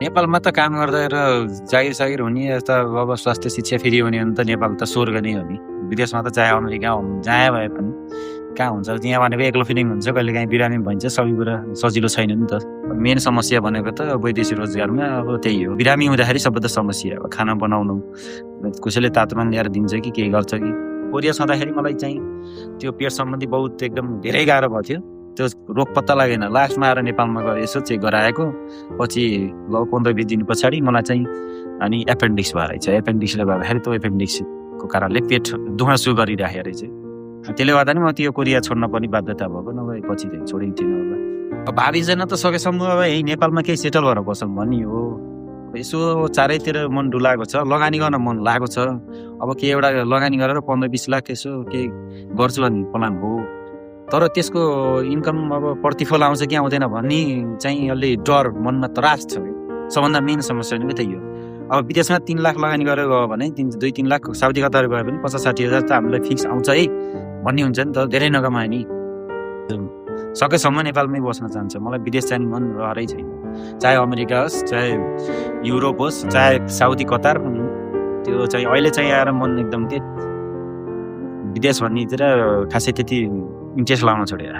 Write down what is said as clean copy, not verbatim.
नेपालमा त काम गर्दा र जागिर हुने यता अब स्वास्थ्य शिक्षा फ्री हुने भने त नेपाल त स्वर्ग नै हो नि। विदेशमा त चाहे अमेरिका जहाँ भए पनि कहाँ हुन्छ यहाँ भनेको एक्लो फिलिङ हुन्छ, कहिलेकाहीँ बिरामी भइन्छ, सबै कुरा सजिलो छैन नि त। मेन समस्या भनेको त वैदेशिक रोजगारमा अब त्यही हो। बिरामी हुँदाखेरि सबभन्दा समस्या अब खाना बनाउनु, कसैले तातोमा ल्याएर दिन्छ कि केही गर्छ कि। कोरिया छँदाखेरि मलाई चाहिँ त्यो पेट सम्बन्धी बहुत एकदम धेरै गाह्रो भएको थियो। त्यो रोग पत्ता लागेन। लास्टमा आएर नेपालमा गएर यसो चेक गराएको पछि 15-20 दिन पछाडि मलाई चाहिँ अनि एपेन्डिक्स भएर रहेछ। एपेन्डिक्सले गर्दाखेरि त्यो एपेन्डिक्सको कारणले पेट दुख्न सुरु गरिराखेको रहेछ। त्यसले गर्दा नि म त्यो कोरिया छोड्न पनि बाध्यता भएको, नभए पछि चाहिँ छोडेको थिएन होला। अब भावीजना त सकेसम्म अब यही नेपालमा केही सेटल भएर बसौँ भन्ने हो। यसो चारैतिर मन डुलाएको छ, लगानी गर्न मन लागेको छ। अब के एउटा लगानी गरेर 15-20 लाख यसो केही गर्छु भन्ने प्लान हो। तर त्यसको इन्कम अब प्रतिफल आउँछ कि आउँदैन भन्ने चाहिँ अलि डर मनमा त्रास छ। सबभन्दा मेन समस्या भनेको त्यही हो। अब विदेशमा 3 लाख लगानी गरेर गयो भने 2-3 लाख साउदी कतार गयो भने 50-60 हजार त हामीलाई फिक्स आउँछ है भन्ने हुन्छ नि त। धेरै नकमाए नि। सकेसम्म नेपालमै बस्न चाहन्छ। मलाई विदेश जाने मन रहरै छैन। चाहे अमेरिका होस्, चाहे युरोप होस्, चाहे साउदी कतार, त्यो चाहिँ अहिले चाहिँ आएर मन एकदम विदेश भन्नेतिर खासै त्यति इन्ट्रेस्ट लाउन छोडेर